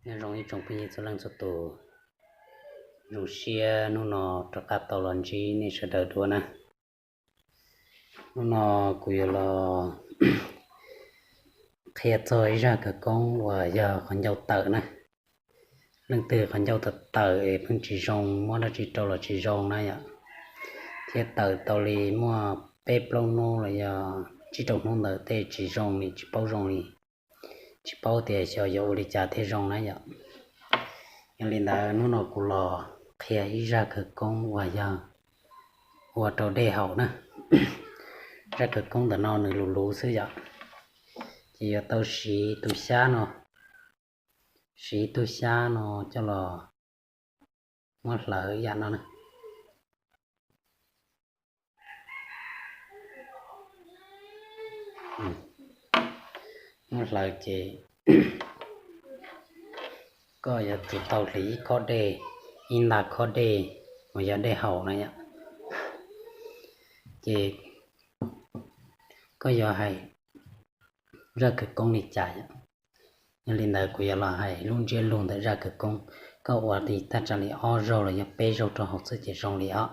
Nyob zoo ib tsoom phooj ywg txhua leej txhua tus, zoo siab hnub no rov qab tau los ntsib nej sawv daws dua na. Hnub no kuv yuav los qhia txog ib zaj khawv koob uas yog qhov ncauj tawm na. Leej twg qhov ncauj tawm tawm es pheej tsis zoo, muab dab tsi rau los tsis zoo na yom, thiab tawm tau li muaj peb plaub hnub los yog tsib rau hnub ntawd tej tsis zoo li, tsis paub zoo li, tsis paub tias xyov yuav ua li cas thiaj zoo na yom. Yog li ntawd hnub no kuv los qhia ib zaj khawv koob uas yog ua rau dej haum na. Zaj khawv koob ntawm no nws luv luv xwb yom, ces yuav tau siv tus xyab no, siv tus xyab no coj los muab hlawv yam no na. Muab hlawv ces koj yuav tsum tau hliv ib khob dej, ib nta khob dej uas yog dej haum na yom. Ces koj yuav hais zaj khawv koob li cas yom? Yog li ntawd kuv yuav los hais lub ntsiab lus ntawm zaj khawv koob. Koj ua li thaj tsam li ob zaug los yog peb zaug rau hauv xwb ces zoo li os.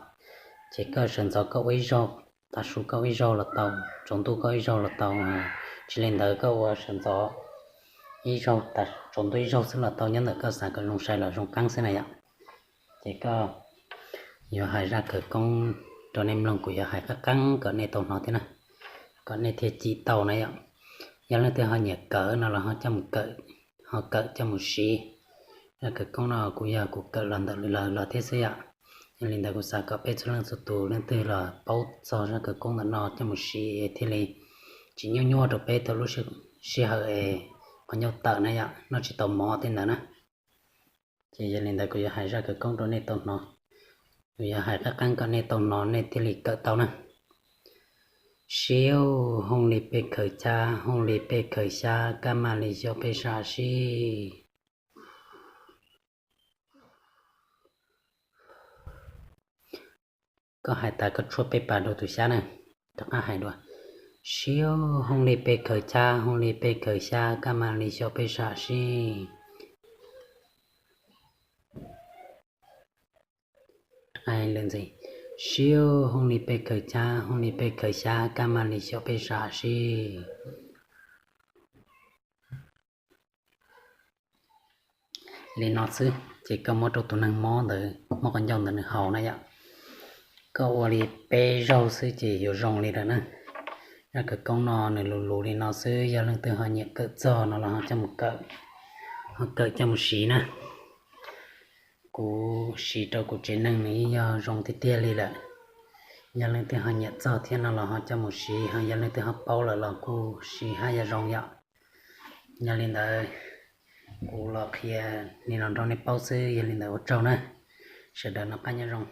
Ces koj sawv ntxov koj ua ib zaug, tav su koj ua ib zaug los tau, tsaus ntuj koj ib zaug los tau. Tsis li ntawd koj ua sawv ntxov ib zaug, tsaus ntuj ib zaug xwb los tau, nyob ntawm koj xav kom zoo sai los zoo qeeb xwb na yom. Ces koj yuav hais zaj khawv koob rau nej mloog, kuv yuav hais qeeb qeeb kom nej tau hnov thiab na, kom nej thiaj cim tau na yom. Yog leej twg ho nyiam kawm no los ho coj mus kawm, ho kawm coj mus siv. Zaj khawv koob no kuv yog kuv kawm los ntawm lawv los thiab xwb yom. Yog li ntawd kuv xav kom peb txhua leej txhua tus leej twg los paub txog zaj khawv koob ntawm no coj mus siv thiaj li tsis nyuaj nyuaj rau peb thaum lub sij hawm es qhov ncauj tawm na yom, noj tsis tau mov tej ntawd na. Ces yog li ntawd kuv yuav hais zaj khawv koob rau nej tau hnov, kuv yuav hais qeeb qeeb kom nej tau hnov nej thiaj li kawm tau na. Siu, hooj li peb khaws cab, hooj li peb khaws xyab, kab maj li xyov peb sab sib. Koj hais tas koj tshuab peb pas rau tus xyab na, rov qab hais dua. Siu, hooj li peb khaws cab, hooj li peb khaws xyab, kab maj li xyov peb sab sib. Siu, hooj li peb khaws cab, hooj li peb khaws xyab, kab maj li xyov peb sab sib. Li no xwb ces koj muab rau tus neeg mob ntawd, mob qhov ncauj ntawd nws haus na yom. Koj ua li peb zaug xwb ces yuav zoo li lawm na. Zaj khawv koob no nws luv luv li no xwb, yog leej twg ho nyiam kawm txog no los ho coj mus kawm, ho kawm coj mus siv na. Kuv siv rau kuv tsev neeg nws yeej yog zoo tiag tiag li lawm. Yog leej twg ho nyiam txog thiab no los ho coj mus siv, ho yog leej twg ho paub lawm los kuj siv haj yam zoo yom. Yog li ntawd kuv los qhia li no rau nej paub xwb, yog li ntawd ua tsaug na. Sawv daws noj qab nyob zoo.